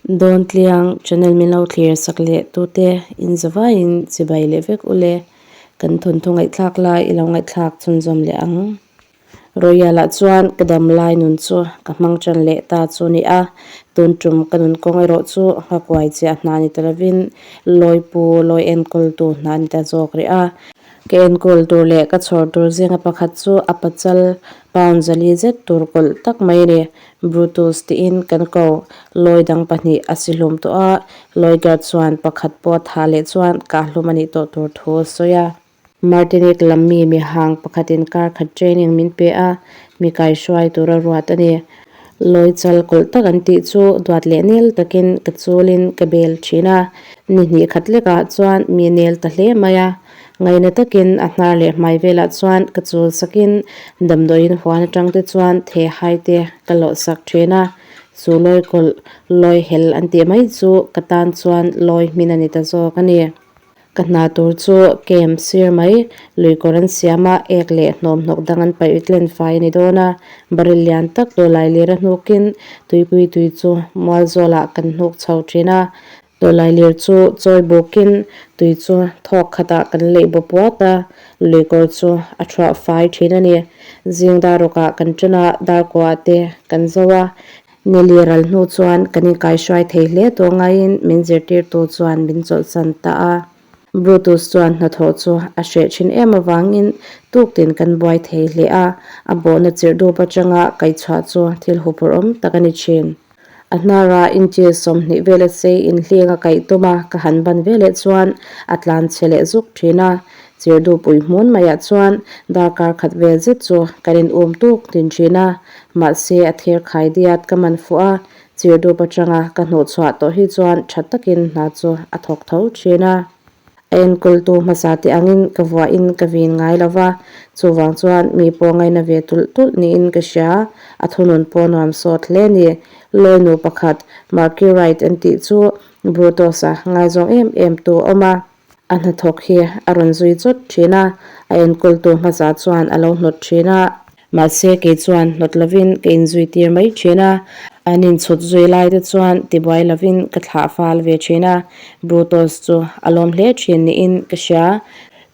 Dawntliang channel min lo thlir sak leh tute in zavaiin chibai leh vek ule kan thawnthu ngaihthlak lai i lo ngaihthlak chhunzawm leh ang. Royal ah chuan ka dam lai nun chu ka hmang tan leh ta chu ni a, tun tum ka nun kawng erawh chu nghakuai chiah hna ni ta lovin lawipu lawi enkawltu hna ni ta zawk rih a. Ka enkawl tur leh ka chhawr tur zinga pakhat chu a pachal pound zali zet tur kawlh tak mai a ni. Brutus tiin kan ko lawi dang pahnih a si hlum tawh a, lawi guard chuan pakhat pawh a thah leh chuan kah hlum a nih tawh tur thu a sawi a. Martinique lam mi mihang pakhatin kar khat training min pe a, mi kaihruai tura ruat a ni. Lawi chal kawlh tak an tih chu duat leh nel takin ka chulin ka bel thin a, ni hnih khat lekah chuan mi nel ta hle mai a. Ngaihna takin a hnar leh hmai velah chuan ka chul sakin damdawiin huan atang te chuan the hai te ka lawh sak thin a, chu lawi kawlh lawi hel an tih mai chu ka tan chuan lawi hmin a ni ta zawk a ni. Ka hna tur chu kem sir mai, lui kawr an siam a, ek leh hnawm hnawk dang an paih rit len fai a ni dawn a, barrel lian tak tawlai lir a hnukin tuipui tui chu mual zawlah kan hnuk chho thin a, tawlai lir chu chawi bukin tui chu thawk khatah kan leih baw puat a, lui kawr chu a thuah fai thin a ni. Zing dar rawkah kan ṭan a, dar kuah te kan zo a, Nili ral hnu chuan kan inkaihruai thei hle tawh ngaiin min zirtirtu chuan min chawlhsan ta a. Brutus chuan hnathawh chu a hreh thin em avangin tuktin kan buai thei hle a, a bawhna chirh dup atanga kaihchhuah chu thil huphurhawm tak a ni thin. A hnara inchil 20 vela sei inhling a kaih tum a, ka han ban veleh chuan a tlan chhe leh zuk thin a. Chirh dup ui hmun maiah chuan darkar khat vel zet chu kan in um tuk tin thin a, mahse a thir khai diat ka man fuh a, chirh dup atanga ka hnuhchhuah tawh hi chuan tha takin hna chu a thawk tho thin a. A enkawltu hmasa te angin ka vuahin ka vin ngai lo va, chuvang chuan mi pawh ngaina ve tulh tulh niin ka hria, a thunun pawh nuam sawt hle a ni. Lawinu pakhat Marky Wright an tih chu Brutus-a ngaizawng em em tu a awm a. A hnathawk hi a rawn zui chawt thin a, a enkawltu hmasa chuan a lo hnawt thin a. Mahse kei chuan hnawt lovin ka inzui tir mai thin a, an inchhut zui lai te chuan tibuai lovin ka thlah fal ve thin a, Brutus chu a lawm hle thin niin ka hria.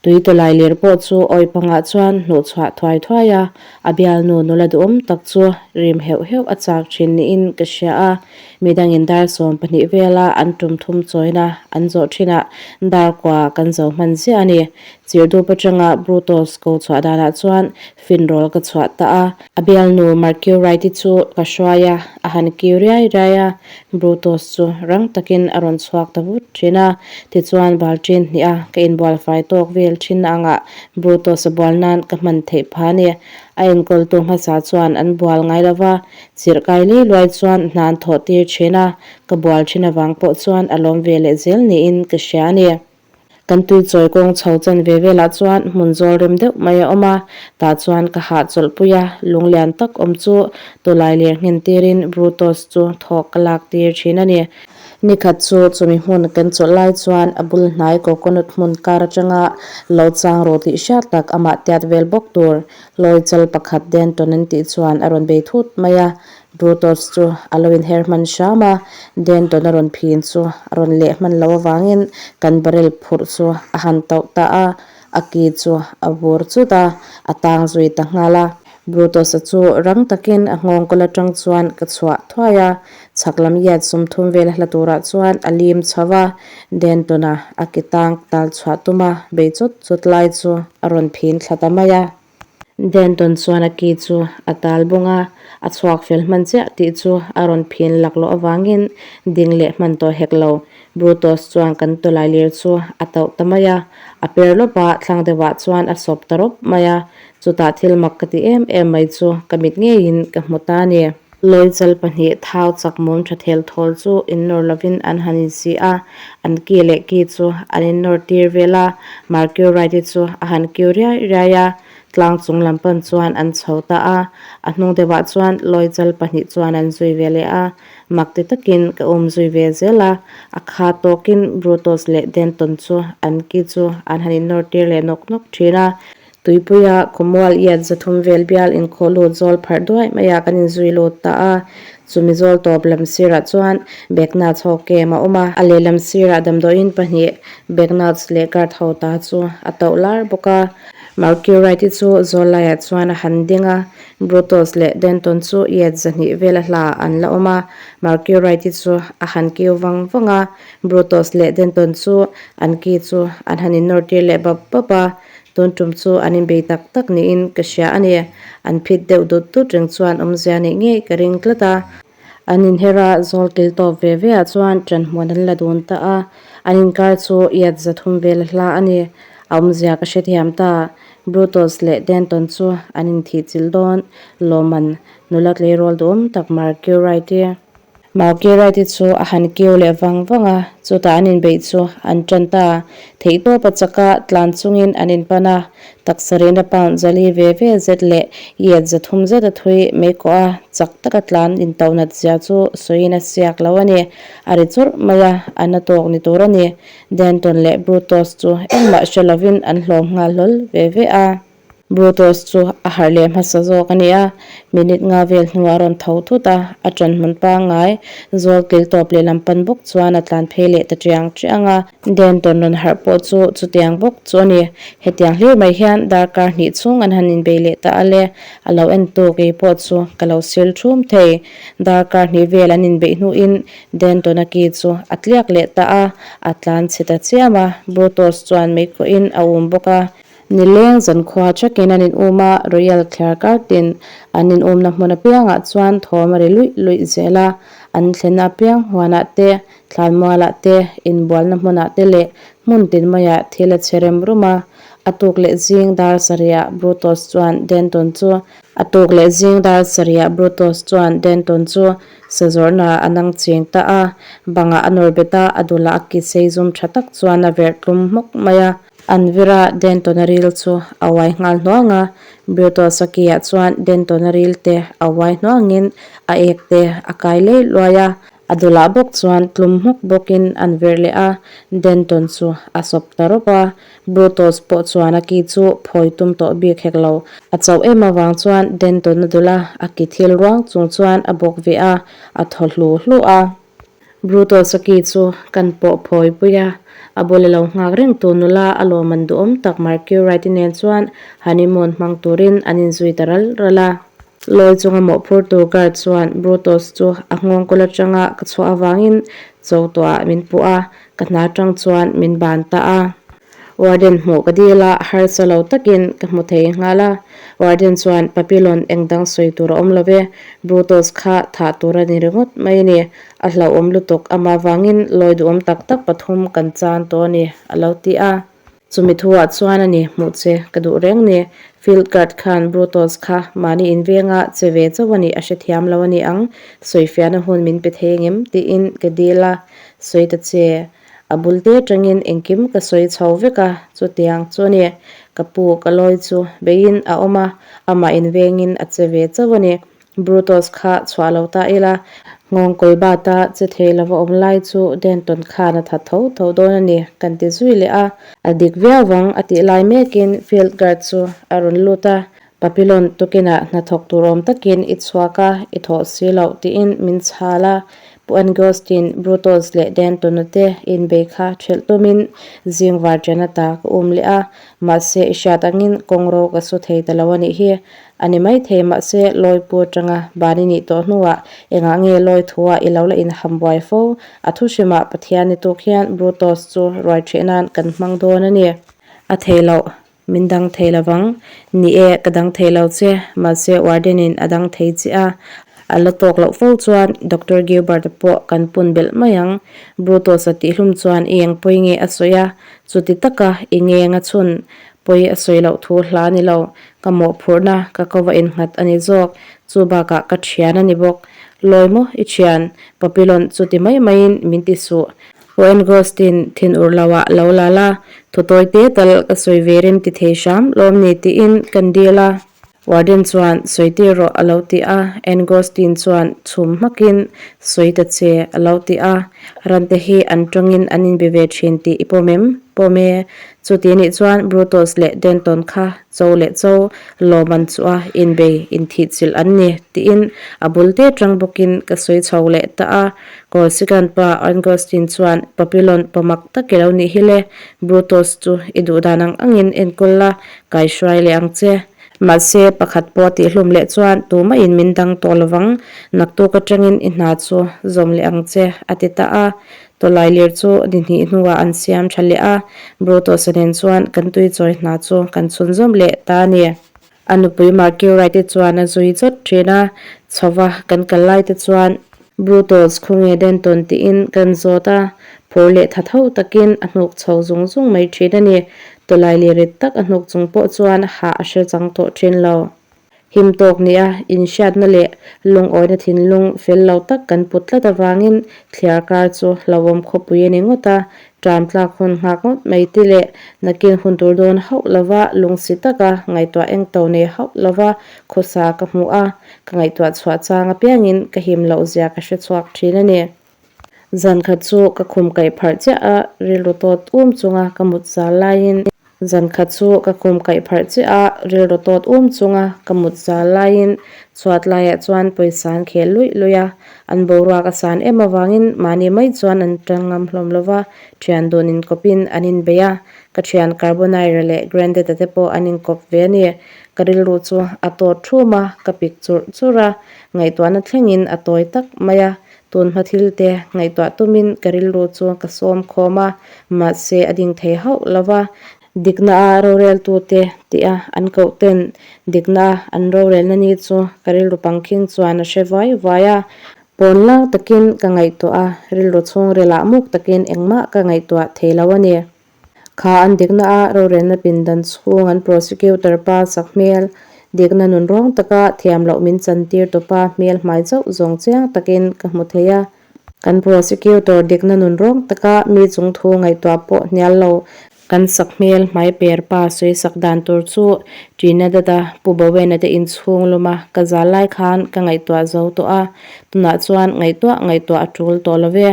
Tui tawlai lir pawh chu awi pangah chuan hnuhchhuah thuai thuai a, a bialnu nula duhawm tak chu rim heuh heuh a chak thin niin ka hria a. Midangin dar 12 vela an tum thum chawina an zawh thinah dar kua kan zo hman ziah a ni. Chirdup atanga Brutus ko chhuah danah chuan finrawl ka chhuah ta a. A bialnu Mercurite-i chu ka hruai a, a han kiu riai riai a, Brutus chu rang takin a rawn chhuak ta vut thin a. Tichuan Valṭin hnih a ka inbual fai tawk vel thin angah Brutus-a bual nan ka hman theih pha a ni. A enkawltu hmasa chuan an bual ngai lo va, chirh kai lei luai chuan hna an thawh tir thin a, ka bual thin avang pawh chuan a lawm ve leh zel niin ka hria a ni. Kan tui chawi kawng chho chan ve velah chuan hmun zawl rem deuh mai a awm a, tah chuan ka hahchawlh pui a, lunglian tak awm chu tawlai ler nghen tirin Brutus chu thawk ka lak tir thin a ni. Nikhat chu chumi hmun kan chawlh lai chuan a bul hnai coconut hmun kar atanga lo chang rawh tih hriat tak amah tiat vel bawk tur lawi chal pakhat Denton an tih chuan a rawn bei thut mai a. Brutus chu a lo inher hman hram a, Denton a rawn phin chu a rawn leh hman lo avangin kan barrel phurh chu a han tauh ta a, a ki chu a vur chut a, a tang zui ta nghal a. Brutus-a chu rang takin a nghawng kawl atang chuan ka chhuah thuai a, chhak lam yard 30 vel a hla turah chuan a lim chho va, Denton-a a ki tang tal chhuah tum a bei chawt chawt lai chu a rawn phin thla ta mai a. Denton chuan a ki chu a tal bawng a, a chhuak fel hman chiah tih chu a rawn phin laklawh avangin ding leh hman tawh hek lo. Brutus chuan kan tawlai lir chu a tauh ta mai a, a per lawp a, thlang deuhah chuan a sawp ta rawp mai a, Chutah thil mak ka ti em em mai chu ka mit ngeiin ka hmu ta a ni. Lawi chal pahnih thau chak mum tha thel thawl chu innawr lovin an han insi a, an ki leh ki chu an innawr tir vel a, Mercurite-i chu a han kiu riai riai a, tlang chung lam pan chuan an chho ta a, a hnung deuhah chuan lawi chal pahnih chuan an zui ve leh a, mak ti takin ka um zui ve zel a, a kha tawkin Brutus leh Denton chu an ki chu an han innawr tir leh nawk nawk thin a. Tuipuia khawmual iat 300 vel bial inkhawh lut zawl pharh duai maiah kan inzui lut ta a. Chumi zawl tawp lam sirah chuan Beknats ho kem a awm a, a lehlam sirah damdawiin pahnih Beknats leh guard ho ta chu a tauh lar bawk a. Marcuryte chu zawl laiah chuan a han ding a, Brutus leh Denton chu iat 200 vel a hla an la awm a. Marcuryte chu a han kiu vang vang a, Brutus leh Denton chu an ki chu an han innawr tir leh bap bap a. Tun tum chu an inbei tak tak niin ka hria a ni. An phit deuh dut dut reng chuan awmzia neih ngei ka ring tlat a. An inher a, zawl kil tawp ve ve ah chuan ṭanhmuan an la dun ta a. An inkar chu iat 300 vel a hla a ni. A awmzia ka hrethiam ta. Brutus leh Denton chu an inthih chilh dawn. Lawman nula tleirawl duhawm tak Marcuryte. Marcuryte chu a han kiu leh vang vang a, chutah an inbeih chu an tan ta. Theihtawp a chak a, tlan chungin an inpan a, taksa rihna pound 400 ve ve zet leh iat 300 zet a thui mai kawh a, chak taka tlan intohnat zia chu sawiin a siak lo a ni. A ri churh mai a, a na tawk ni tur a ni. Denton leh Brutus chu engmah hre lovin an hlawm nghal hlawl ve ve a. Brutus chu a harh leh hmasa zawk a ni a, minute nga vel hnuah a rawn tho thut a, a ṭan hmun pangngai zawl kil tawp leh lam pan bawk chuan a tlan phei leh ta ṭiang ṭiang a. Denton rawn harh pawh chu chutiang bawk chu a ni. Hetiang hlir mai hian darkar hnih chhung an han inbei leh ta a le, a lo en tu kei pawh chu ka lo sil ṭhum thei. Darkar hnih vel an inbeih hnuin Denton-a ki chu a tliak leh ta a, a tlan chhe ta chiam a, Brutus chuan meikawhin a um bawk a. Nileng zankhua thakin an in um a, Royal Thliar Kartin an in umna hmun apiangah chuan thawm a ri luih luih zel a. An thlenna apiang huanah te, thlanmualah te, inbualna hmunah te leh hmun tin maiah thil a che rem rum a. A tuk leh zing dar sarihah Brutus chuan Denton chu A tuk leh zing dar sarihah Brutus chuan Denton chu sazawrhnaah a nang cheng ta a. Bangah a nawr bet a, a dulah a ki sei zum tha tak chuan a verh tlum hmawk mai a. An vir a, Denton-a ril chu a uai nghal hnuang a. Brutus-a ki-ah chuan Denton-a ril te a uai hnuangin a ek te a kai lei luai a. A dulah bawk chuan tlum hmawk bawkin an vir leh a, Denton chu a sawp ta rawp a. Brutus pawh chuan a ki chu phawi tum tawh bik hek lo. A chauh em avang chuan Denton-a dula a ki thil ruang chung chuan a bawk ve a, a thaw hlu hlu a. Brutus-a ki chu kan pawh phawi pui a, a bula lo nghak reng tu nula a lawm an duhawm tak Marcuryte nen chuan honeymoon hmang turin an inzui ta ral ral a. Lawi chunga mawhphur tur guard chuan Brutus chu a nghawng kawl atanga ka chhuah avangin cho tawhah min puh a, ka hna atang chuan min ban ta a. Warden hmuh ka dil a, harsa lo takin ka hmu thei nghal a. Warden chuan Papillon eng dang sawi tur a awm lo ve, Brutus kha thah tur a ni ringawt mai a ni. A hlauhawm lutuk amah vangin lawi duhawm tak tak pathum kan chan tawh a ni, a lo ti a. Chumi thuah chuan a ni, hmuh che ka duh reng ni. Field guard khan Brutus kha mahni invenga che ve chauh a nih a hrethiam lo a ni ang, sawifiahna hun min pe thei engem tiin ka dil a, sawi ta che. A bul te atangin engkim ka sawi chho vek a, chutiang chu a ni. Ka pu ka lawi chu beiin a awm a, amah invengin a che ve chauh a ni. Brutus kha chhuah lo ta ila, nghawng kawi bata che thei lova awm lai chu Denton khan a that tho tho dawn a ni, kan ti zui leh a. A dik viau vang a tih lai mekin field guard chu a rawn lut a, Papillon tukinah hnathawk tur awm takin i chhuak a, i thawh si loh tiin min chhal a. Pu Angostin, Brutus leh Denton-a te inbei kha ṭhelh tumin zing var ṭian ata ka um leh a, mahse i hriat angin kawngro ka su thei ta lo a nih hi. A ni maithei, mahse lawipu aṭanga ban i nih tawh hnuah engah nge lawi thuah i lo la inham buai fo? A thu hrimah Pathian ni tuk hian Brutus chu ruai ṭheh nan kan hmang dawn a ni. A thei loh. Min dang thei lo vang. Ni e, ka dang thei lo che, mahse warden-in a dang thei che a. A la tawk loh fo chuan Doctor Gilbert-a pawh kan pun belh mai ang. Brutus-a tihhlum chuan i eng pawi nge a sawi a, chuti taka i ngeng a chhun pawi a sawi loh thu hla ni lo. Ka mawhphurhna ka ko va innghat a ni zawk. Chu bakah ka thian a ni bawk. Lawi maw i thian? Papillon chuti mai maiin min ti suh. Oengostin thin ur lo ah lo la la, thu tawi te tal ka sawi ve rem ti thei hram lawm ni tiin kan dil a. Warden chuan, Sawi tir rawh, a lo ti a. Angosteen chuan chhum hmakin, Sawi ta che, a lo ti a. Rante hi an tawngin an inbe ve thin tih i pawm em? Pawm e. Chuti nih chuan Brutus leh Denton kha cho leh cho lawm an chu a, inbei inthihchilh an ni, tiin a bul te tang bawkin ka sawi chho leh ta a. Corsican pa Angosteen chuan, Papillon pamak tak i lo nih hi le, Brutus chu i duh dan ang angin enkawl la, kaihruai leh ang che. Mahse, pakhat pawh tihhlum leh chuan tumahin min dang tawh lovang, naktuk atangin i hna chu zawm leh ang che, a ti ta a. Tawlai lir chu ni hnih hnuah an siam tha leh a, Brutus-a nen chuan kan tuichawi hna chu kan chhunzawm leh ta a ni. A nupui Marcurie-te chuan a zui chawt thin a, chhova kan kal lai te chuan Brutus khawnge Denton tiin kan zawt a, phur leh tha tho takin a hnuk chho zung zung mai thin a ni. Tawlai leh rit tak a hnuk chung pawh chuan hah a hre chang tawh thin lo. Him tawk nia inhriatna leh lungawina thinlung fel lo tak kan put tlat avangin thliar kar chu hlauhawm khawpui a ni ngawt a, Ṭam tlak hun nghak ngawt mai ti leh nakin hun tur dawn hauh lova lungsi taka ngaihtuah eng to nei hauh lova khawsa ka hmu a, ka ngaihtuah chhuah chang apiangin ka him loh zia ka hre chhuak ṭhin a ni. Zan khat chu ka khum kaih pharh chiah a, rilru tawt um chunga ka mut zal laiin. Zan khat chu ka khum kaih pharh chiah a, rilru tawt um chunga ka mut zal laiin chhuat laiah chuan pawisa an khel luih luih a, an boruak a san em avangin mahni mai chuan an tan ngam hlawm lo va, thian dun inkawpin an inbei a, ka thian Carbonara leh Grandad-a te pawh an inkawp ve a ni. Ka rilru chu a tawt thum a, ka pik churh churh a, ngaihtuahna thlengin a tawi tak mai a, Tun hma thil te ngaihtuah tumin ka rilru chu ka sawm khawm a, mahse a ding thei hauh lo va. Dikna a roreltute tia an koh ten dikna a an rorelna ni chu ka rilru pangkhing chuan a hre vuai vuai a. Pawn lang takin ka ngaihtuah a, rilru chhungrilah muk takin engmah ka ngaihtuah thei lo a ni. Kha an dikna a rorelna pindan chhung an prosecutor pa sak hmel, dikna nun rawng taka thiam loh min chantir tawpa hmel hmai chauh zawng chiang takin ka hmu thei a. Kan prosecutor dikna nun rawng taka mi chung thu ngaihtuah pawh hnial lo kan sak hmel hmai per pa sawi sak dan tur chu Trinidad-a Pu Bowen-a te inchhung luma ka zal lai khan ka ngaihtuah zo tawh a, tunah chuan ngaihtuah ngaihtuah a tul tawh lo ve.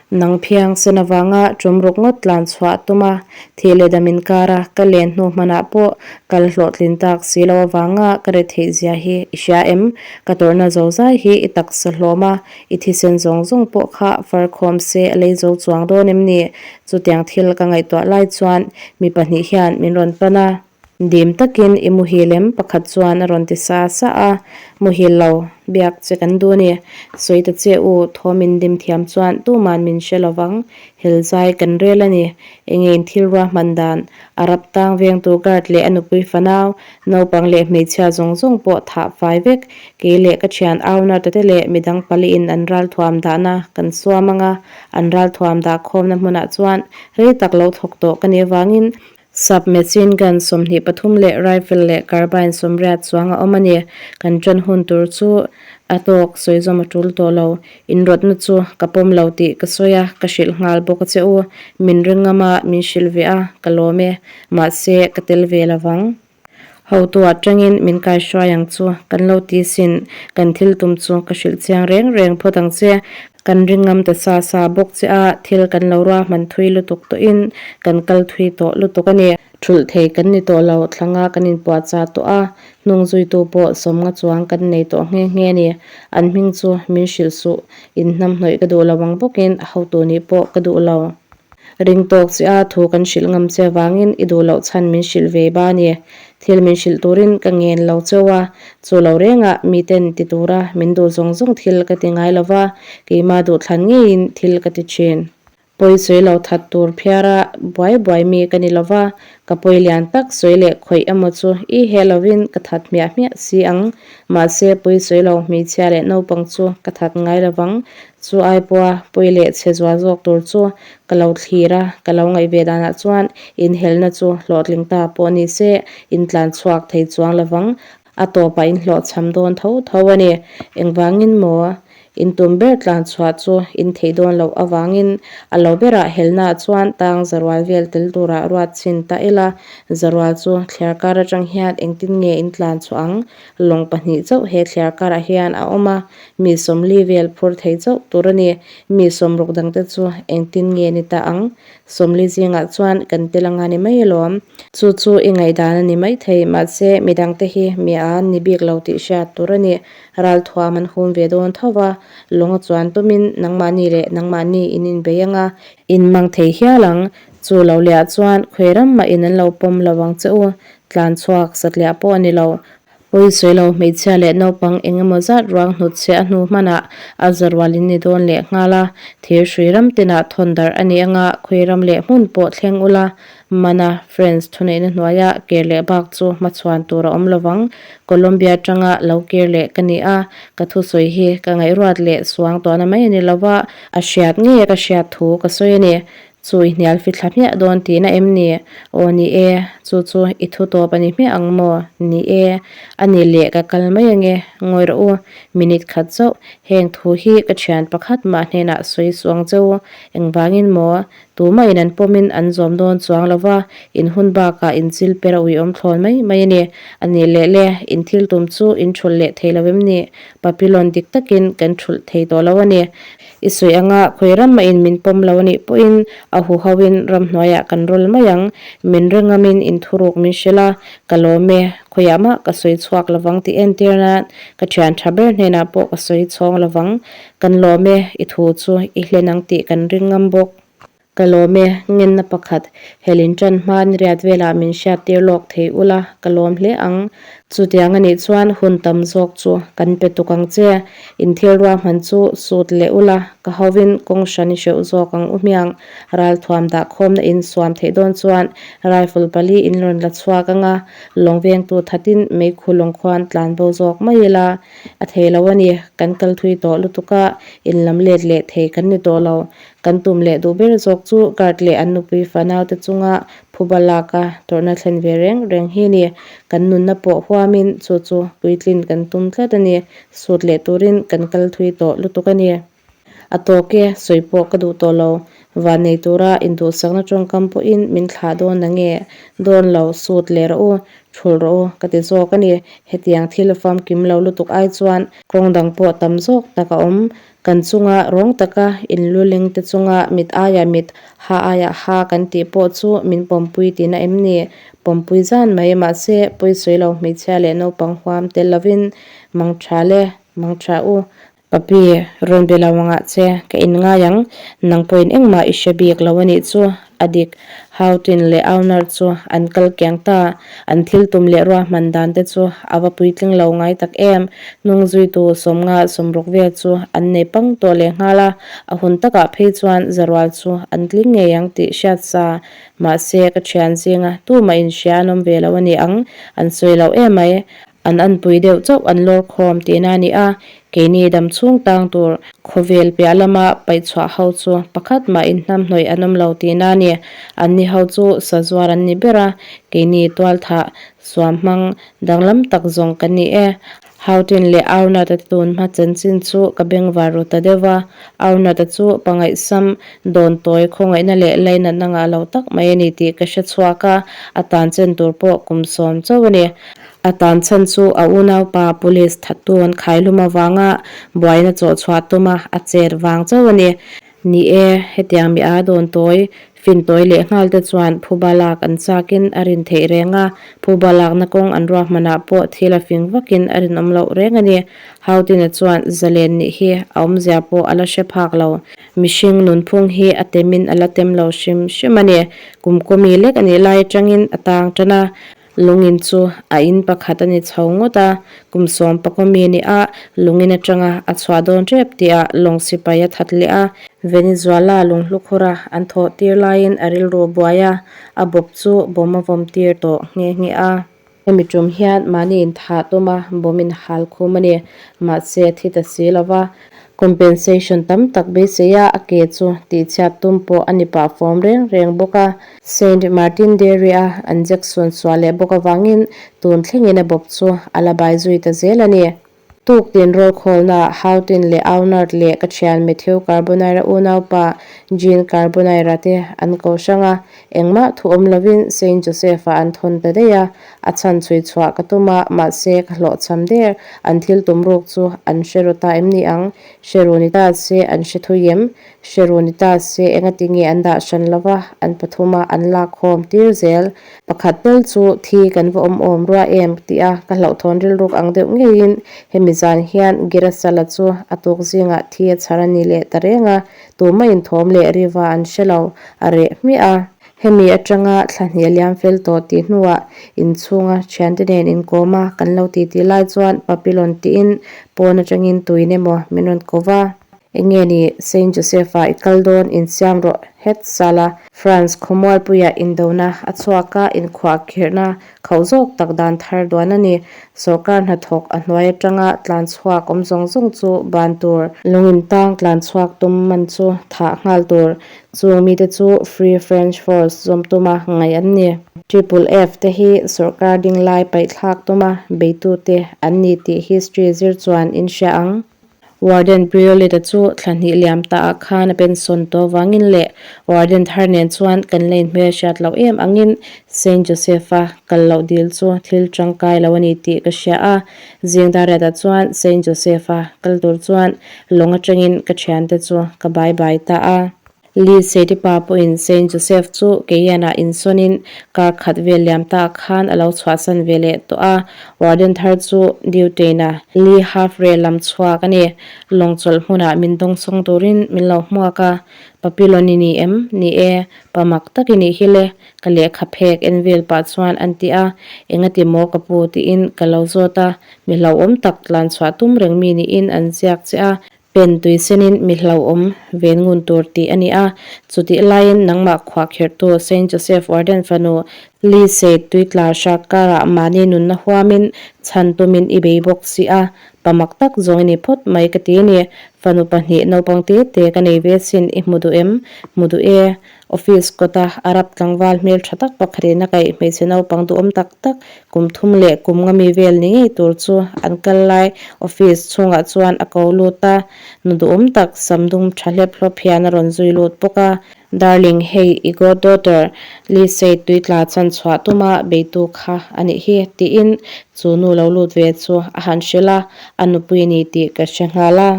Nang phiang sen avanga tum ruk ngawt tlan chhuah tum a, thih leh dam inkara ka len hnu hmanah pawh kal hlawhtlin tak si lo avanga ka re theih zia hi i hria em? Ka tawrhna zo zai hi i taksa hlawm a, i thisen zawng zawng pawh kha far khawm se a lei zo chuang dawn em ni? Chutiang thil ka ngaihtuah lai chuan mi pahnih hian min rawn pan a. Dim takin i muhil em? Pakhat chuan a rawn ti sa sa a. Muhil lo, biak che kan duh a ni. Sawi ta che u, thawm in dim thiam chuan tuman min hre lo vang. Hel zai kan rel a ni. Enge in thil ruahman dan? Arab tang vengtu guard leh a nupui fanau, naupang leh hmeichhia zawng zawng pawh thah fai vek. Kei leh ka thian Aunarta te leh midang paliin an ralthuam dahna kan suam ang a, an ralthuam dah khawmna hmunah chuan rei tak lo thawk tawh ka nih avangin Sub machine gun 23 leh rifle leh carbine 80 chuang a awm a ni. Kan ṭan hun tur chu a tawk sawi zawm a ṭul tawh lo. Inrawtna chu ka pawm lo tih ka sawi a, ka hrilh nghal bawk a che u. Min ring ngam a, min hrilh ve a, ka lawm e. Mahse, ka tel ve lo vang. Hotu atangin min kaihruai ang chu kan lo ti sin, kan thil tum chu ka hrilh chiang reng reng phawt ang che. Kan ring ngam ta sa sa bawk che a, thil kan lo ruahman thui lutuk tawhin kan kal thui tawh lutuk a ni. Thulh thei kan ni tawh lo, thlanga kan inpuahchah tawh a, hnung zuitu pawh sawmnga chuang kan nei tawh nghe nghe a ni. An hming chu min hrilh suh, inhnamhnawih ka duh lo ang bawkin hotu nih pawh ka duh lo. Ring tawk che a, thu kan hrilh ngam che avangin i duh loh chhan min hrilh ve ba ni. Thil min hrilh turin ka ngen lo cheu a, chu lo rengah miten ti tura min duh zawng zawng thil ka ti ngai lo va, keimah duh thlan ngeiin thil ka ti thin. Pawi sawi lo that tur phiara buai buai mi ka ni lo va, ka pawi lian tak sawi leh khawih emaw chu i he lovin ka that hmiah hmiah si ang. Mahse, pawi sawi lo hmeichhia leh naupang chu ka that ngai lo vang. Chu ai pawha pawi leh chhe zual zawk tur chu ka lo thlir a, ka lo ngaih ve danah chuan inhelna chu hlawhtling ta pawh ni se intlan chhuak thei chuang lovang, a tawpah inhlawhchham dawn tho tho a ni. Engvangin maw? In tum ber tlan chhuah chu in theih dawn loh avangin a lo berah helnaah chuan tang zarual vel tel turah ruat chhin ta ila, zarual chu thliarkar atang hian engtin nge in tlan chhuah ang? Lawng pahnih chauh he thliarkarah hian a awm a, mi sawmli vel phur thei chauh tur a ni. Mi sawmruk dangte chu engtin nge ni ta ang? Sawmli zingah chuan kan tel anga ni mai alawm. Chu chu i ngaihdan a ni maithei, mahse midangte hi mi a an ni bik lo tih hriat tur a ni. Ralthuam an hum ve dawn tho va, lawng a chuan tumin nangmahni leh nangmahni in inbei anga in mang thei hial ang. Chu lo lehah chuan khawi ram mah in an lo pawm lo ang che u. Tlan chhuak satliah pawh a ni lo. Pawi sawi lo hmeichhia leh naupang eng emaw zat ruang hnutchhiah a hnu hmanah a za rual in ni dawn leh nghal a. Thir hrui ram tinah thawn darh a ni anga khawi ram leh hmun pawh thleng ula mana French thuneihna hnuaia kir leh bak chu hmachhuan tur a awm lovang. Colombia atanga lo kir leh ka ni a, ka thusawi hi ka ngaihruat leh suang tawhna mai a ni lova, a hriat ngei a ka hriat thu ka sawi a ni. Chu i hnial fi thla hmiah dawn tihna em ni? Aw ni e, chu chu i thu tawp a ni hmiah ang maw? Ni e, a ni leh ka kal mai ange, ngawi rawh u, minute khat chauh, heng thu hi ka thian pakhat mah hnenah sawi suh ang che u, engvangin maw? Tumahin an pawmin an zawm dawn chuang lo va, in hun bakah in chil per a uiawm thlawn mai mai a ni. A nih leh le, in thil tum chu in thulh leh thei lo em ni? Papillon dik takin kan thulh thei tawh lo a ni. I sawi anga khawi ram mahin min pawm lo a nih pawhin a huhoin ramhnuaiah kan rawl mai ang. Min ringamin in thuruk min hrilh a, ka lawm e, khawiah mah ka sawi chhuak lovang tih entir nan ka thian tha ber hnenah pawh ka sawi chhawng lovang. Kan lawm e, i thu chu i hlen ang tih kan ring ngam bawk. Ka lawm e, ngenna pakhat, helin ṭan hma ni riat velah min hriat tir lawk thei ula, ka lawm hle ang. Chutiang a nih chuan hun tam zawk chu kan pe tuk ang che. In thil ruahman chu sut leh ula, ka hovin kawng hran i hreuh zawk ang u hmiang. Ralthuam dah khawmna in suam theih dawn chuan rifle pali in rawn la chhuak ang a, lawng vengtu thatin meikhu lawng khuan tlan bo zawk mai ila. A thei lo a ni, kan kal thui tawh lutuk a, in lam let leh thei kan ni tawh lo. Kan tum leh duh ber zawk chu Kurt leh an nupui fanaute chunga phuba laka tawrhna thlen ve reng reng hi a ni. Kan nunna pawh huamin chu chu puitlin kan tum tlat a ni. Sut leh turin kan kal thui tawh lutuk a ni. A tawk e, sawi pawh ka duh tawh lo. Van nei tura induhsakna tawngkam pawhin min thlah dawn na nge? Dawn lo, sut leh rawh u, thulh rawh u ka ti zawk a ni. Hetiang thil famkim lo lutuk ai chuan kawng dang pawh tam zawk tak a awm. Kan chunga rawng taka inluleng te chunga mit aia mit, ha aia ha kan tih pawh chu min pawmpui tihna em ni? Pawmpui zan mai mahse pawisawi lo hmeichhia leh naupang huam tel lovin mang tha le, mang tha u. Papi, rawn be lo angah che, ka inngai ang, nang pawhin engmah i hre bik lo a nih chu, a dik. Hautin leh Aunar chu an kal kiang ta, an thil tum leh ruahman dan te chu a va puitling lo ngai tak em. Hnung zuitu sawmnga sawmruk vel chu an nei pang tawh leh nghal a, a hun takah phei chuan zarual chu an tling ngei ang tih hriat sa. Mahse, ka thian zinga tumah inhria an awm ve lo a ni ang, an sawi lo emai. An anpui deuh chauh an lawr khawm tihna a ni a, keini dam chhung tang tur khawvel piah lama paihchhuah ho chu pakhat mah inhnamhnawih an awm lo tihna a ni. Anni ho chu sazuar an ni ber a, keini tualthah suam hmang danglam tak zawng kan ni e. Hautin leh Arnott-a tun hma chanchin chu ka bengvar ru ta deuh va, Arnott-a chu pangaihsam dawn tawi khawngaihna leh lainatna ngah lo tak mai a ni tih ka hre chhuak a, a tan chen tur pawh kum sawm chauh a ni. A tan chhan chu a unaupa police thattu an khaihlum avanga buaina chawh chhuah tuma a chet vang chauh a ni. Ni e, hetiang mi a dawn tawi, fin tawi leh nghal te chuan phuba lak an chakin a rin theih reng a, phuba lakna kawng an ruahmanah pawh thil a fing vakin a rinawm loh reng a ni. Hautina chuan zalen nih hi a awmzia pawh a la hre phak lo. Mihring nunphung hi a temin a la tem lo hrim hrim a ni. Kumkawmi lek a nih lai atangin a tang tan a. Lungin chu a in pakhat a ni chho ngawt a, kum sawm pakawmi ni a lungin atanga a chhuah dawn tep tihah lawng sipai a that leh a. Venezuela lunghlukhura an thawh tir laiin a rilru buai a, a bawp chu bawm a vawm tir tawh nghe nghe a. Hemi tum hian mahni inthah tuma bawm in hal khum a ni, mahse a thi ta si lo va. Compensation tam tak beisei a, a ke chu tihchhiat tum pawh a ni pah fawm reng reng bawk a. Saint Martin Dairy a an Jackson suah leh bawk avangin tun thlengin a bawp chu a la bai zui ta zel a ni. Tuktin rawlkhawlnaah Houghton leh Aunard leh ka thian Matthew Carbonara unaupa Jean Carbonara te an ko hrang a, engmah thu awm lovin Saint Joseph-ah an thawn ta daih a, a chhan chhui chhuah ka tum a, mahse ka hlawhchham der, an thil tum ruk chu an hre ru ta em ni ang? Hre ru ni ta se an hre thui em? Hre ru ni ta se engati nge an dah hran lo va, an pathuma an lak khawm tir zel. Pakhat tel chu thi kan va awm awm rua em tih a ka hlauhthawn rilruk ang deuh ngeiin hemi zan hian Girasala chu a tuk zingah thi a chhar a ni leh ta reng a, tumah inthawm leh riva an hre lo, a reh hmiah a. Hemi atanga thla hnih a liam fel tawh tih hnuah inchhunga thiante nen inkawm a kan lo titi lai chuan Papillon tiin pawn atangin tuin emaw min rawn ko va. Enge ni Saint Joseph-a i kal dawn insiam rawh het sala France khawmualpuiah indona a chhuak a, inkhuahkhirhna khauh zawk tak dan thar duan a ni. Sawrkar hnathawk a hnuai atanga tlan chhuak awm zawng zawng chu ban tur. Lungin tang tlan chhuak tum man chu thah nghal tur. Chung mite chu Free French Force zawm tuma ngaih an ni. Triple F te hi sawrkar ding lai paihthlak tuma beitute an ni tih history zir chuan in hria ang. Warden Briolet-a chu thla hnih liam ta ah khan a pension tawh vangin leh Warden thar nen chuan kan la inhmelhriat loh em angin Saint Joseph-a kal loh dil chu thil tangkai lo a ni tih ka hria a. Zing Dariat-a chuan Saint Joseph-a kal tur chuan lawng atangin ka thiante chu ka bye bye ta a. Lee Setipa pawhin Saint Joseph chu Keianah insawnin kar khat vel liam ta khan a lo chhuahsan ve leh tawh a, warden thar chu Deuteina Lee Halfrey lam chhuak a ni. Lawng chawlh hmunah min dawngsawng turin min lo hmuak a, Papillon i ni em? Ni e, pa mak tak i nih hi le, ka lehkha phek en vel pah chuan an ti a, engati maw ka pu tiin ka lo zawt a, mi hlauhawm tak tlan chhuah tum reng mi niin an ziak che a, Pen tui senin mi hlauhawm ven ngun tur tih a ni a, chutih laiin nangmah khuahkhirhtu Saint Joseph Warden fanu Lee Seit tuitla hrak karah mahni nunna huamin chhan tumin i bei bawk si a, pa mak tak zawng i ni phawt mai ka ti a ni. Fanu pahnih naupang te te ka nei ve sin i hmu duh em? Hmu duh e. Office kawta Arab tlangval hmel tha tak pakhatin a kaih hmeichhe naupang duhawm tak tak kum thum leh kum nga mi vel ni ngei tur chu an kal lai office chhungah chuan a ko lut a, nu duhawm tak sam dum tha hlep hlawp hian a rawn zui lut bawk a. Darling, hei i goddaughter Lisei tuitla chan chhuah tuma beitu kha a nih hi tiin chu nu lo lut ve chu a han hrilh a, a nupui a ni tih ka hre nghal a.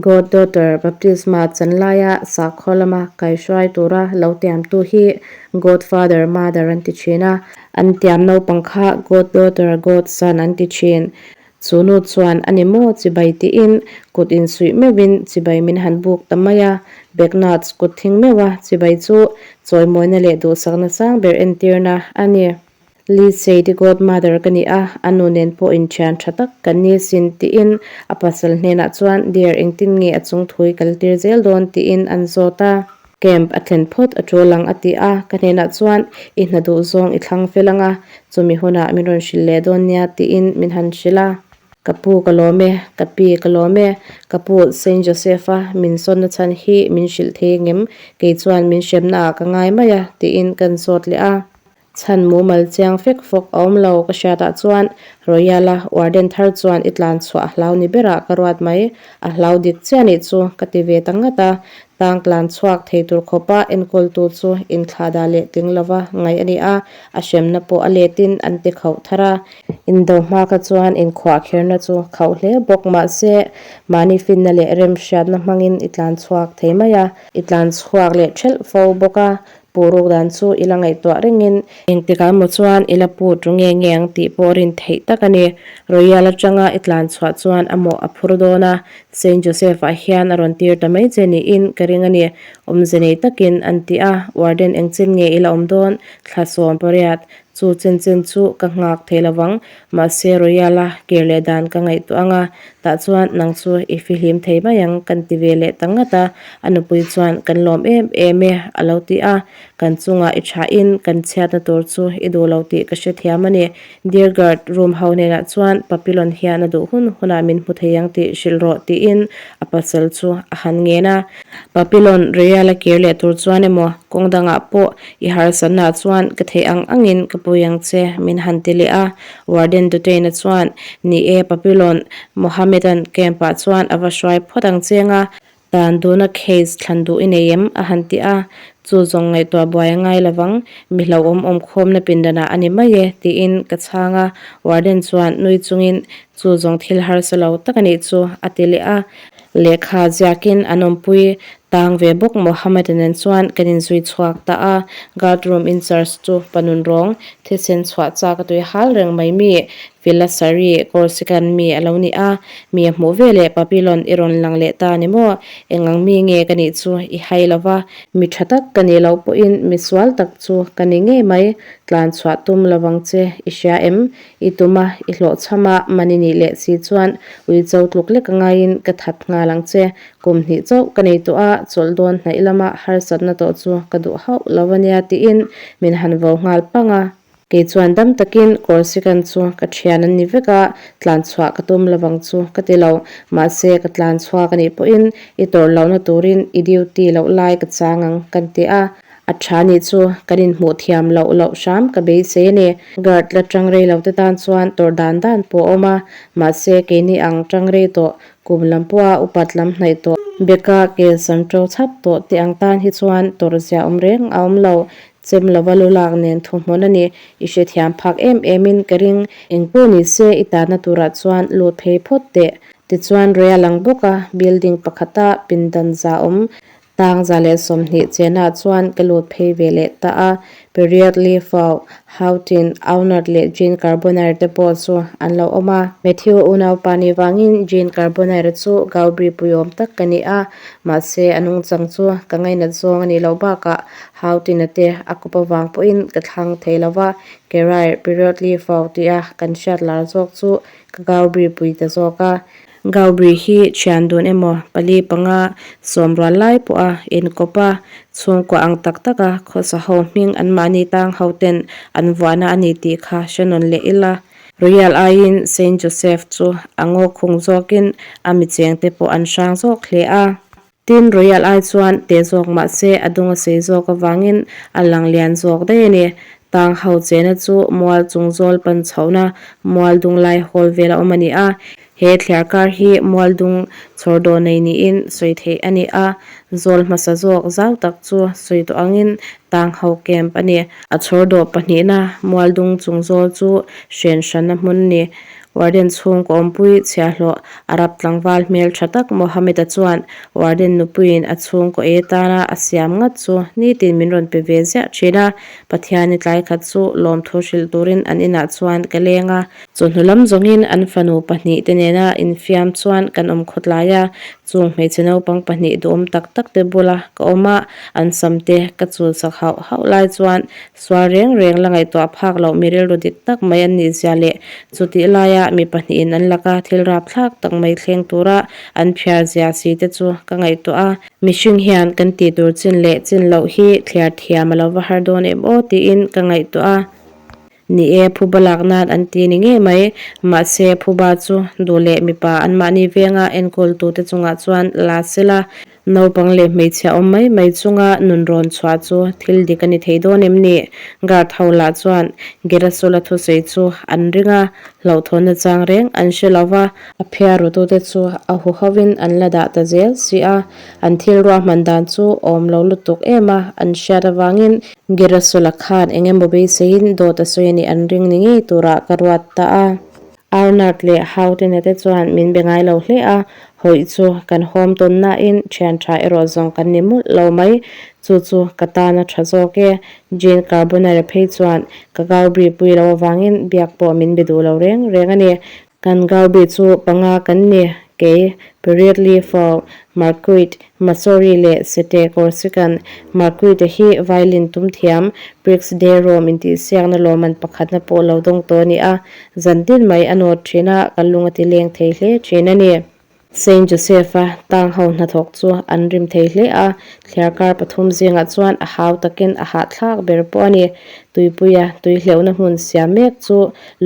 Goddaughter baptisma chan laia sakhaw lama kaihruai tura lo tiamtu hi Godfather mother an ti thin a, an tiam naupang kha Goddaughter Godson an ti thin. Chu nu chuan a ni maw chibai tiin kut insuih meuhin chibai min han buk ta mai a, Begnats kut thing meuha chibai chu chawimawina leh duhsakna sang ber entirna a ni. Lee Sadie godmother ka ni a, a nu nen pawh inthian tha tak kan ni sin tiin a pasal hnenah chuan dear engtin nge a chung thui kal tir zel dawn tiin an zawt a. Camp a thlen phawt a tul ang a ti a, ka hnenah chuan i hna duh zawng i thlang fel ang a, chumi hunah min rawn hrilh leh dawn nia tiin min han hrilh a. Ka pu ka lawm e, ka pi ka lawm e, ka pu Saint Joseph-a min sawnna chhan hi min hrilh thei ngem, kei chuan min hremna ah ka ngai mai a tiin kan zawt leh a. Chhan mumal chiang fek fawk a awm lo ka hriatah chuan Royal-a warden thar chuan i tlan chhuah a hlau ni berah ka ruat mai, a hlau dik chiah nih chu ka ti ve ta ngat a, tang tlan chhuak thei tur khawpa enkawltu chu inthlahdah leh tling lova ngaih a ni a, a hremna pawh a letin an ti khauh thar a. Indo hma kha chuan inkhuahkherna chu khauh hle bawk mahse mahni finna leh remhriatna hmangin i tlan chhuak thei mai a, i tlan chhuak leh thelh fo bawk a, Pu ruk dan chu i la ngaihtuah rengin engtikah emaw chuan i la put ru nge nge ang tih pawh rin theih tak a ni. Royal atanga i tlan chhuah chuan a mawh a phur dawn a, Saint Joseph-ah hian a rawn tir ta mai che niin ka ring a ni. Awmze nei takin an ti a, Warden engchin nge i la awm dawn? Thla 18. Chu chen chen chu ka nghak thei lo vang, mahse Royal-a kir leh dan ka ngaihtuah ang a, tah chuan nang chu i fihlim thei mai ang kan ti ve leh ta ngat a, a nupui chuan kan lawm em em e a lo ti a, kan chungah i thahin kan chhiatna tur chu i duh lo tih ka hrethiam a ni. Dear Guard room ho hnenah chuan Papillon hian a duh hun hunah min hmu thei ang tih hrilh rawh tiin a pasal chu a han ngen a. Papillon Royal-a kir leh tur chuan emaw kawng dangah pawh i harsatnaah chuan ka theih ang angin ka pui ang che min han ti leh a. Warden Dutain-a chuan, Ni e, Papillon, Mohammed-a'n camp-ah chuan a va hruai phawt ang cheng a, tan duna case thlan duh i nei em? a han ti a. Chu zawng ngaihtuah buai a ngai lovang, mi hlauhawm awm khawmna pindanah a ni mai e, tiin ka chhang a. Warden chuan nui chungin, Chu zawng thil harsa lo tak a nih chu, a ti leh a. Lehkha ziakin an awmpui tang ve bawk Mohammed-a nen chuan kan inzui chhuak ta a. Guard room in charge chu panun rawng thisen chhuah chak a tui hal reng mai mi Vilasari Corsican mi a lo ni a. Mi a hmuh ve leh Papillon i rawn lang leh ta ni maw? Eng ang mi nge ka nih chu i hai lo va. Mi tha tak ka nih loh pawhin mi sual tak chu ka ni ngei mai. Tlan chhuah tum lovang che i hria em? I tum a, i hlawhchham a, man i nih leh si chuan ui cho tluk lek a ngaiin ka that nghal ang che. Kum hnih chauh ka nei tawh a, chawlh dawn hnaih lama harsatna tawh chu ka duh hauh lo a nia tiin min han vo nghal pang a. Kei chuan dam takin Corsican chu ka thian an ni vek a, tlan chhuah ka tum lovang chu ka ti lo. Mahse ka tlan chhuak a nih pawhin i tawrh lohna turin i duty loh lai ka chang ang kan ti a. A tha nih chu kan inhmuh thiam loh loh hram ka beisei a ni. Guard la tang rei lo te tan chuan tawrh dan dan pawh a awm a, mahse keini ang tang rei tawh, kum lam pawha upat lam hnaih tawh, beka kel sam to chhap tawh te ang tan hi chuan tawrh zia awm reng a awm lo, chem lova lu lak nen thuhmun a ni. I hrethiam phak em em in ka ring. Engpawh ni se i tanna turah chuan lut phei phawt teh. Tichuan rei a lang bawk a, building pakhata pindan za awm Tang 120 chenah chuan ka lut phei ve leh ta a, Period Lifau, Houghton, Aunard leh Jean Carbonare te pawh chu an lo awm a. Matthew unaupa nih vangin Jean Carbonare chu Gaubri puiawm tak ka ni a, mahse a nungchang chu ka ngainat zawng a nih loh bakah Houghton-a te a kawp avang pawhin ka thlang thei lo va, Kerai, Period Lifau tia kan hriat lar zawk chu ka Gaubri pui ta zawk a. Gaubri hi thian dun emaw pali panga sawm rual lai pawha inkawp a, chhungkua ang tak taka khawsa ho hming anmahni tang ho ten an vuahna a ni tih kha hre nawn leh ila. Royal aiin Saint Joseph chu a ngaw khung zawkin a mi chengte pawh an hrang zawk hle a. Tin, Royal ai chuan teh zawk mah se a dung a sei zawk avangin a lang lian zawk daih a ni. Tang ho chena chu mual chung zawl pan chhohna mual dung lai hawl vel a awm a ni a. He thliar kar hi mual dung chhawr dawh nei niin sawi theih a ni a. Zawl hmasa zawk zau tak chu sawi tawh angin tang ho camp a ni. A chhawr dawh pahnihna mual dung chung zawl chu hren hranna hmun a ni. Warden chhungkaw awmpui chhiahhlawh Arab tlangval hmel tha tak Mohammed-a chuan Warden nupuiin a chhungkaw ei atana a siam ngat chu nitin min rawn pe ve ziah thin a, Pathiani tlai khat chu lawmthu hrilh turin an inah chuan ka leng a. Chawhnu lam zawngin an fanu pahnih te nena infiam chuan kan awm khawtlai a, chung hmeichhe naupang pahnih duhawm tak tak te bula ka awm a, an sam te ka chul sak hauh hauh lai chuan Sual reng reng la ngaihtuah phak loh mi rilru dik tak mai an nih zia leh chutih laia mi pahnihin an laka thil rapthlak tak mai thleng tura an phiar zia si te chu ka ngaihtuah a. Mihring hian kan tih tur chin leh chin loh hi thliar thiam a lo va har dawn em aw tiin ka ngaihtuah a. Ni e, phuba lak nan an ti ni ngei mai. Mahse, phuba chu duh leh mipa anmahni venga enkawltute chungah chuan la sela Naupang leh hmeichhia awm mai mai chunga nun rawn chhuah chu thil dik a ni thei dawn em ni? Guard ho lah chuan Gerasula thusawi chu an ring a, hlauhthawnna chang reng an hre lo va, a phiarutute chu a hu hovin an la dah ta zel si a, an thil ruahman dan chu awm lo lutuk em a an hriat avangin Gerasula khan eng emaw beiseiin dawt a sawi a nih an ring ni ngei turah ka ruat ta a. Arnard leh Houghton-a te chuan min be ngai lo hle a, hawih chu kan hawm tawn nain thian tha erawh zawng kan ni mawlh lo mai. Chu chu ka tan a tha zawk e. Jean Carbonare phei chuan ka Gaubri pui lo avangin biak pawh min be duh lo reng reng a ni. Kan Gaubri chu panga kan ni, kei, Periodly Fau, Marquit, Masori leh Sete Corsican Marquite hi violin tum thiam Prix de Rome intihsiakna lawmman pakhatna pawh lo dawng tawh a ni a, zan tin mai a nawt thin a, ka lung a ti leng thei hle thin a ni. Saint Joseph-a tang ho hnathawk chu an rim thei hle a, thliarkar pathum zingah chuan a hau takin a hahthlak ber pawh a ni. Tuipuia tui hleuhna hmun siam mek chu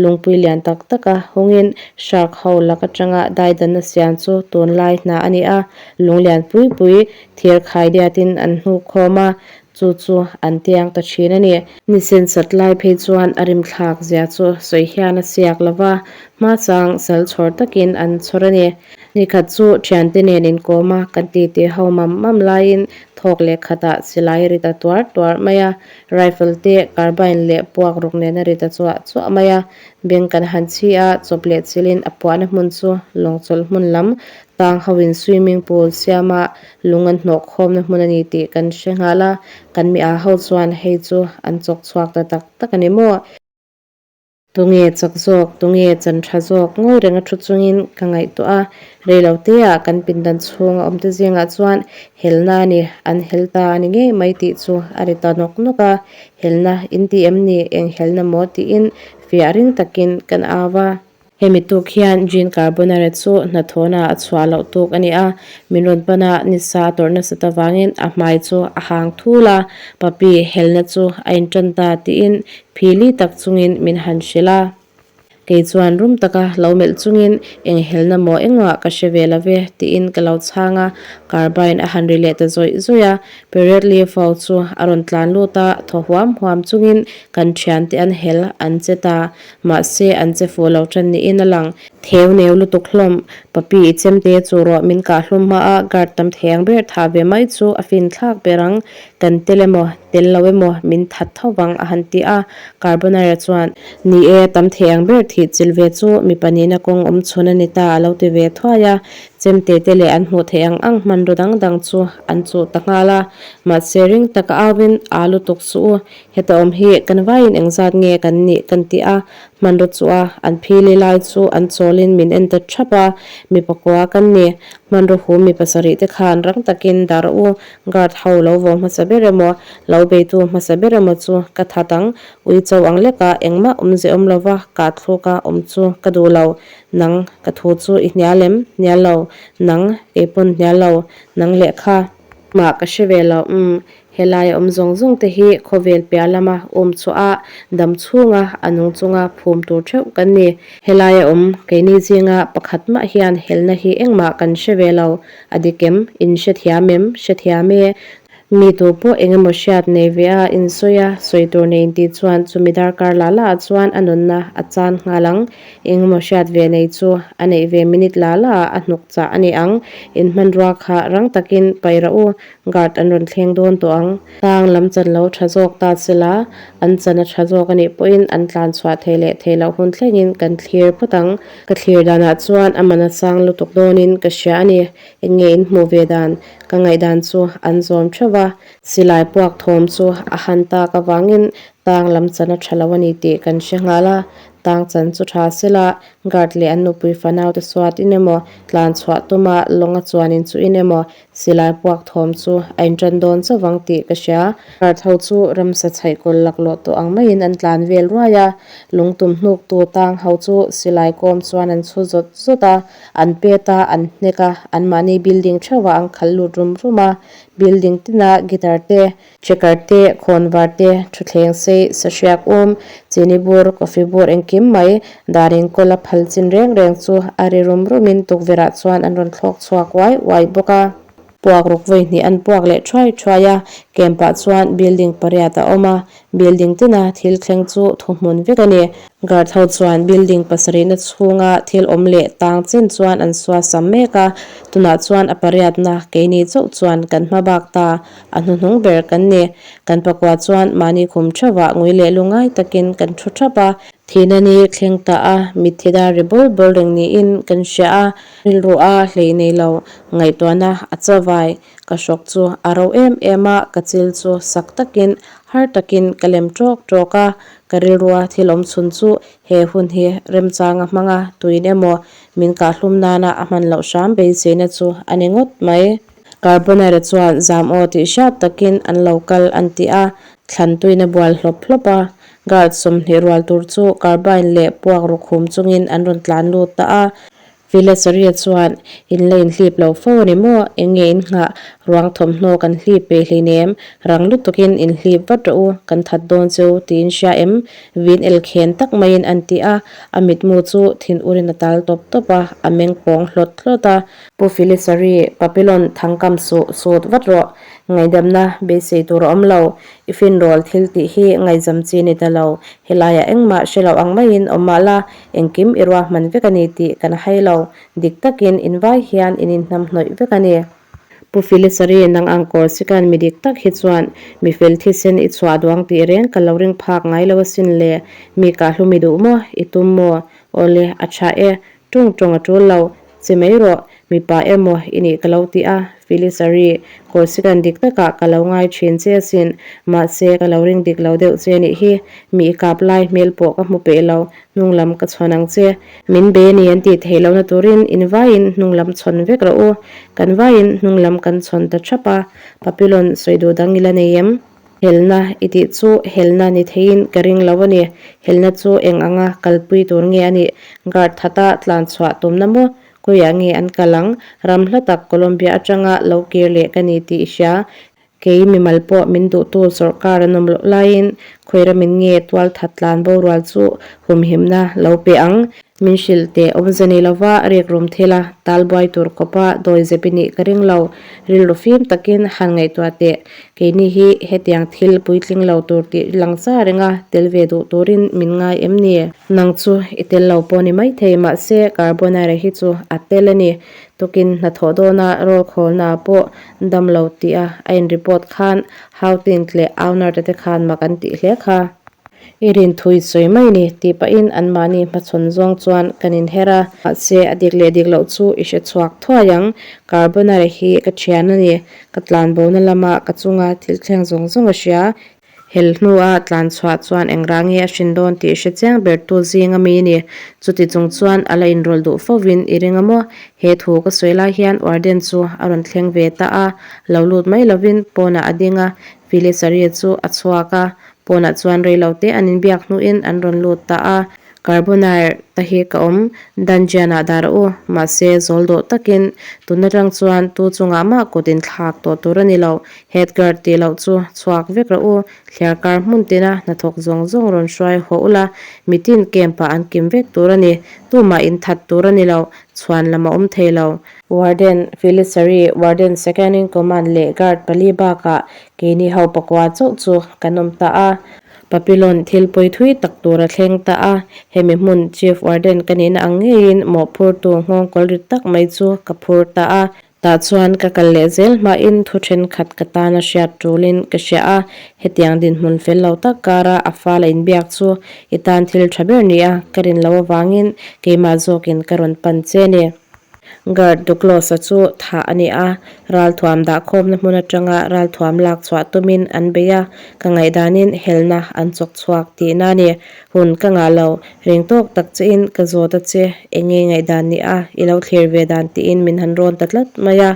lungpui lian tak taka hungin shark ho lak atanga daidanna siam chu tunlai hna a ni a, lung lian pui pui thir khaidiatin an hnuk khawm a, chu chu an tiang ta thin a ni. Ni sensat lai phei chuan a rimthlak zia chu sawi hian a siak lo va, hmachang sal chhawr takin an chhawr a ni. Nikhat chu thiante nen inkawm a, kan titi ho mam mam laiin thawk leh khatah silai ri ta tuar tuar mai a, rifle te carbine leh puak ruk nen a ri ta chuah chuah mai a. Beng kan han chhi a, chawp leh chilhin a puahna hmun chu lawng chawlh hmun lam tang hoin swimming pool siama lung an hnawh khawmna hmun a ni tih kan hre nghal a, kan mi ah ho chuan hei chu an chawk chhuak ta tak tak a ni maw? Tunge chak zawk, tunge chan tha zawk ngawi reng a thu chungin ka ngaihtuah a, reilo teah kan pindan chhung a awmte zingah chuan helna a ni, an hel ta a ni ngei mai tih chu a ri ta nawk nawk a, helna in ti em ni, eng helna maw tiin fiah ring takin kan au a. Hemi tuk hian Jean Carbonare chu hnathawhna a chhuah loh tuk a ni a, min rawn pan a, nisa a tawrh nasat avangin a hmai chu a hang thul a, Papi, helna chu a intan ta tiin phili tak chungin min han hrilh a. Kei chuan rum taka lo melh chungin eng helna maw engmah ka hre ve lo ve tiin ka lo chhang a, carbine a han ri leh ta zawih zawih a, Period Leafo chu a rawn tlan lut a, thaw huam huam chungin kan thiante an hel an che ta. Mahse, an che fuh lo tan niin a lang. Theu neu lutuk hlawm, Papi i chemte chu rawh min kah hlum hma a, guard tam thei ang ber thah ve mai chu a fin thlak ber ang. Kan tel emaw, tel lo emaw min that tho vang a han ti a. Carbonara chuan, Ni e, tam thei ang ber thih chilh ve chu mipa nihna kawng awm chhun a ni ta a lo ti ve thuai a. Chemte te leh an hmuh theih ang ang hmanraw dang dang chu an chuh ta nghal a. Mahse, ring taka auin, Aa lutuk suh u, Heta awm hi kan vaiin engzat nge kan nih kan ti a, hmanraw chu a, an phili lai chu an chawlin min en ta thap a, mi pakua kan ni. Hmanraw hum mi pasarih te khan rang takin dar u, guard ho lo vawm hmasa ber emaw, lo beitu hmasa ber emaw chu ka that ang, ui cho ang leka engmah awmze awm lova kah thluka awm chu ka duh lo, nang ka thu chu i hnial em? Hnial lo, nang keipawn hnial lo, nang lehkha. Mah ka hre ve lo, umm Helai awm zawng zawng te hi khawvel piah lama awm chhuah a, dam chhunga a nung chunga phum tur theuh kan ni. Helaia awm keini zinga pakhat mah hian helna hi engmah kan hre ve lo. A dik em? In hrethiam em? Hrethiam e. Mi tu pawh eng emaw hriat nei ve a, insawi a, sawi tur nei intih chuan chumi darkar la la ah chuan a nunna a chan nghal ang. Eng emaw hriat ve nei chu a neih ve minute la la ah a hnuk chah a ni ang. In hmanrua kha rang takin paih rawh u. Guard an rawn thleng dawn tawh ang. Tang lam chan lo tha zawk ta se la, an chan a tha zawk a nih pawhin an tlan chhuah thei leh thei loh hun thlengin kan thlir phawt ang. Ka thlir danah chuan a man a sang lutuk dawnin ka hria a ni. Eng nge in hmuh ve dan? Ka ngaihdan chu an zawm theuh va, silai puak thawm chu a han tak avangin tang lam chan a tha lo a ni tih kan hre nghal a. Tang chan chu tha se la, guard leh an nupui fanaute suat in emaw, tlan chhuah tuma lawng a chuanin chu in emaw, Silai puak thawm chu a inṭan dawn chauh vang tih ka hria. Guard ho chu ramsa chhaih kawl laklawh tawh ang maiin an tlan vel ruai a, lungtum hnuktu tang ho chu silai kawm chuan an chhu zawt zawt a, an pet a, an hnek a, anmahni building theuhah an khalh lut rum rum a, building tina guitar te, Checker te, khawnvar te, thutthleng sei, sahriak um, chini bur, coffee bur engkim mai, dar inkawl a phal chin reng reng chu a ri rum rumin tukverhah chuan an rawn thlawk chhuak uai uai bawk a. Puak ruk vawi hnih an puak leh thuai thuai a, camp ah chuan building pariat a awm a, building tina thil thleng chu thuhmun vek a ni. Guard ho chuan building pasarihna chhunga thil awm leh tang chen chuan an suasam mek a, tunah chuan a pariatna keini chauh chuan kan hma bak ta. A hnuhnung ber kan ni. Kan pakua chuan mahni khum theuhah ngui leh lungai takin kan thu thap a. Thihna ni thleng ta a, mitthi dar ri bawl bawl reng niin kan hria a. Rilru a hlei nei lo, ngaihtuahna a chavai. Ka hrawk chu a ro em em a, ka chil chu sak takin, har takin ka lem tawk tawk a. Ka rilrua thil awm chhun chu he hun hi remchanga hmanga tuin emaw min kahhlum nana a hman loh hram beiseina chu a ni ngawt mai. Carbonara chuan zam aw tih hriat takin an lo kal an ti a, thlan tuina bual hlawp hlawp a. Guard 20 rual tur chu carbine leh puak ruk hum chungin an rawn tlan lut ta a. Filasaria chuan, In la inhlip lo fo a ni maw? Eng nge in nghah? Ruang thawmhnaw kan hlip peih hleinem. Rang lutukin inhlip vat rawh u, kan that dawn cheu tiin hria em? Vin elkhen tak maiin an ti a, a mitmu chu thin urin a tal tawp tawp a, a meng pawng hlawt hlawt a. Pu Filisari, Papilon thangkam suh sut vat rawh. Ngaihdamna beisei tur a awm lo. I finrawl thil tih hi ngaihzam chi ni ta lo. Helaiah engmah hre lo ang maiin awm mah la, engkim i ruahman vek a ni tih kan hai lo. Dik takin invai hian in inhnamhnawih vek a ni. Pu Filisari, nang ang Corsican mi dik tak hi chuan mi fel thisen i chhuah duang tih reng ka lo ring phak ngai lo asin le. Mi kahhlum i duh maw? I tum maw? Awle, a tha e. Ṭawng ṭawng a ṭul lo. Che mai rawh, mipa emaw i nih ka lo ti a, Filisari, Corsican dik takah ka lo ngai ṭhin che asin. Mahse, ka lo ring dik lo deuh che nih hi. Mi i kap lai hmel pawh ka hmu peih lo, hnung lam ka chhawn ang che. Min be ni an tih theih lohna turin in vaiin hnung lam chhawn vek rawh u. Kan vaiin hnung lam kan chhawn ta ṭhap a, Papilon sawi duh dang i la nei em? Helna i tih chu helna ni theiin ka ring lo a ni. Helna chu eng anga kalpui tur nge a nih? Guard thata tlan chhuah tumna maw? Khawiah nge an kal ang? Ram hla tak Colombia atanga lo kir leh ka ni tih i hria. Kei mimal pawh min duhtu sawrkar an awm loh laiin khawi ramin nge tualthat tlan borual chu humhimna lo pe ang? Min hrilh teh awmze nei lova rek rum thil a, tal buai tur khawpa dawi zep i nih ka ring lo. Rilru fim takin han ngaihtuah teh. Keini hi hetiang thil puitling lo tur tih lang cha renga tel ve duh turin min ngai em ni? Nang chu i tel lo pawh ni maithei mahse Carbonara hi chu a tel a ni. Tukin hnathawh dawna roll khawlna pawh dam lo tih a a in report khan Hautint leh Aunarte te khan mak an tih hle kha. I rin thui sawi mai ni tih pahin anmahni hmachhawn zawng chuan kan inher a. Mahse a dik leh dik loh chu i hre chhuak thuai ang. Carbonara hi ka thian a ni. Ka tlanbona lama ka chunga thil thleng zawng zawng a hria. Hel hnua tlan chhuah chuan engrah nge a hrin dawn tih hre chiang bertu zing a mi ni. Chuti chung chuan a la inrawlh duh fovin i ring a maw? He thu ka sawi lai hian warden chu a rawn thleng ve ta a, lo lut mai lovin pawnah a ding a, Filisari chu a chhuak a, pawnah chuan rei lo te an inbiak hnuin an rawn lut ta a. Carbonare ta hi ka awm, dungeon-ah dah rawh u, mahse zawl dawh takin tun atang chuan tu chungah mah kut inthlak tawh tur a ni lo, head guard tih loh chu chhuak vek rawh u, thliar kar hmun tina hnathawk zawng zawng rawn hruai haw ula, mitin camp-ah an kim vek tur a ni, tumah inthat tur a ni lo, chhuan lam a awm thei lo. Warden, Filisari, Warden Second in Command leh guard pali bakah keini ho pakua chauh chu kan awm ta a. Papilon thil pawi thui tak tur a thleng ta a, hemi hmun Chief Warden ka nihna ang ngeiin mawhphurtu nghawngkawl rit tak mai chu ka phur ta a. Tah chuan ka kal leh zel hmain thu thenkhat ka tana hriat tulin ka hria a, hetiang dinhmun fel lo tak kara a fala inbiak chu i tan thil tha ber nia ka rin loh avangin keimah zawkin ka rawn pan che ni. Guard Duclos-a chu thah a ni a, ralthuam dahkhawmna hmun atanga ralthuam lak chhuah tumin an bei a, ka ngaihdanin helna an chawk chhuak tihna a ni. Hun ka ngah lo, ring tawk tak chein ka zawt a che, eng nge ngaihdan ni a, i lo thlir ve dan tiin min han rawn ta tlat mai a.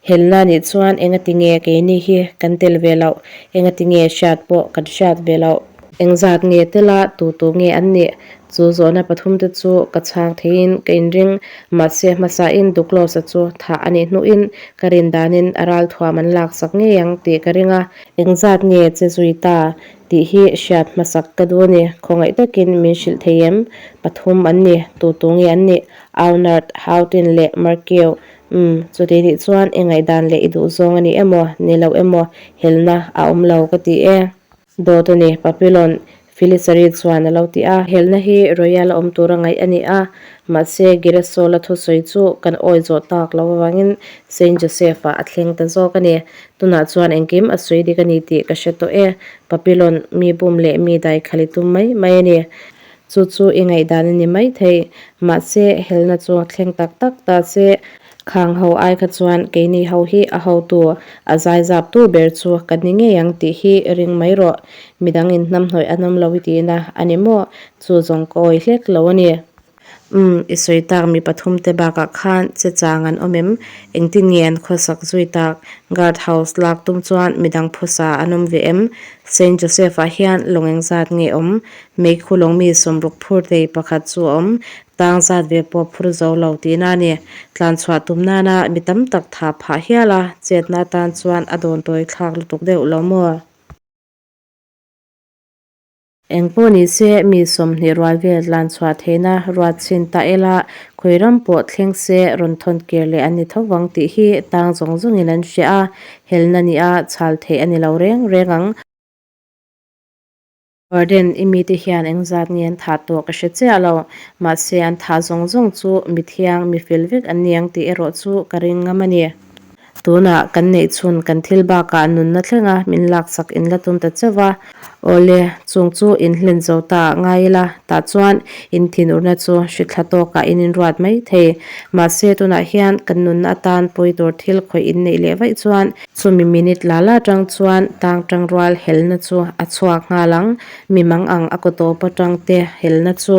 Helna nih chuan engati nge keini hi kan tel ve loh, engati nge hriat pawh kan hriat ve loh. Engzat nge tela tu tu nge an nih? Chu zawhna pathumte chu ka chhang theiin ka inring, mahse hmasain Duclos-a chu thah a nih hnuin ka rin danin a ralthuam an laksak ngei ang tih ka ring a. Engzat nge che zui ta tih hi hriat hmasak ka duh a ni, khawngaih takin min hrilh thei em? Pathum an ni, tu tu nge an nih? Aunard, Houghton leh Markeu. Umm, chuti nih chuan i ngaihdan leh i duhzawng a ni emaw, ni lo emaw, helna a awm lo ka ti e. Dawt a ni, Papillon, Filisari chuan a lo ti a. Helna hi Royal a awm tura ngaih a ni a, mahse Girasol-a thusawi chu kan awi zawh tak loh avangin Saint Joseph-ah a thleng ta zawk a ni. Tunah chuan engkim a sawi dik a ni tih ka hre tawh e, Papillon, mi bum leh mi dai khali tum mai mai a ni. Chu chu i ngaihdan a ni maithei, mahse helna chu thleng tak tak ta se, Khang ho ai kha chuan keini ho hi a hotu, a zaizaptu ber chu ka ni ngei ang tih hi ring mai rawh. Midang in hnamhnawih an awm lo i tihna a ni maw? Chu zawng ka awi hlek lo a ni. Umm, i sawi tak mi pathumte bakah khan che chang an awm em? Engtin nge an khawsak zui tak? Guard house lak tum chuan midang phusa an awm ve em? Saint Joseph-ah hian lawng engzat nge awm? Meikhu lawng mi sawmruk phur thei pakhat chu a awm. Tang zat ve pawh phur zo lo tihna a ni. Tlan chhuah tum nana mi tam tak tha phah hial a, chetna atan chuan a dawn tawi thlak lutuk deuh lo maw? Eng pawh ni se, mi 20 rual vel tlan chhuah theihna ruat chhin ta ela, khawi ram pawh thleng se rawn thawn kir leh an ni tho vang tih hi tang zawng zawngin an hria a, helna nia chhal theih a ni lo reng reng ang. Warden, i mite hian engzat nge an thah tawh ka hre chiah lo. Mahse, an thah zawng zawng chu mi thiang, mi fel vek an ni ang tih erawh chu ka ring ngam a ni. Tunah kan neih chhun kan thil bakah nunna thlenga min laksak in la tum ta chauh va. Awle, chung chu in hlen zo ta ngai ila, tah chuan in thinurna chu hri thla tawkah in inruat mai thei. Mahse, tunah hian kan nunna atan pawi tur thil khawih in neih leh vaih chuan Chumi minute la la atang chuan tang tangrual helna chu a chhuak nghal ang, mi mang ang a kaw tawp atang te helna chu.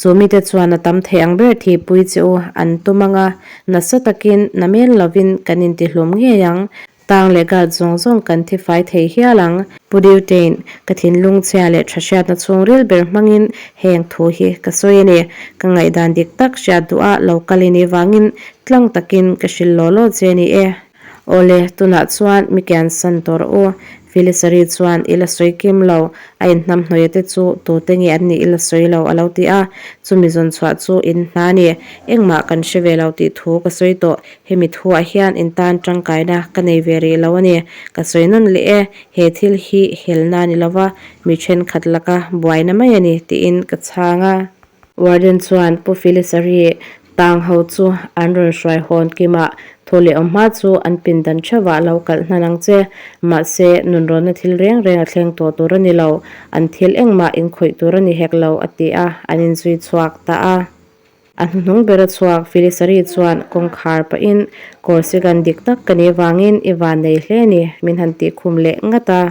Chu mite chuan a tam thei ang ber thihpui che u an tum ang a, nasa takin na mel lovin kan intihlum ngei ang, tang leh guard zawng zawng kan thifai thei hial ang. Pu Dutein, ka thinlung chhia leh tha hriatna chhungril ber hmangin heng thu hi ka sawi a ni. Ka ngaihdan dik tak hriat duha lo kal i nih vangin tlang takin ka hrilh law law che a ni e. Awle, tunah chuan mi kiansan tawh rawh u. Filisari chuan i la sawi kim lo, a inhnamhnawia te chu tute nge an nih i la sawi lo a lo ti a. Chumi zawn chhuah chu in hna a ni. Engmah kan hre ve lo tih thu ka sawi tawh. Hemi thuah hian in tan tangkaina ka nei ve rih lo a ni. Ka sawi nawn leh e, he thil hi helna a ni lova, mi thenkhat laka buaina mai a ni tiin ka chhang a. Warden chuan Pu Filisari tang ho chu an rawn hruai hawn kimah thaw leh awm hma chu an pindan theuhah lo kalh hnan ang che. Mahse, nunrawnna thil reng reng a thleng tawh tur a ni lo. An thil engmah inkhawih tur a ni hek lo, a ti a, an inzui chhuak ta a. A hnuhnung bera chhuak Filisari chuan kawngkhar pahin, Corsican dik tak ka nih vangin i van nei hle ni, min han tihkhum leh ngat a.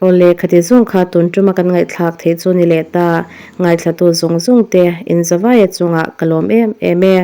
Awle, khati zawng kha tun tuma kan ngaihthlak theih chu ni leh ta. Ngaithlatu zawng zawng te in zavaia chungah ka lawm em em e.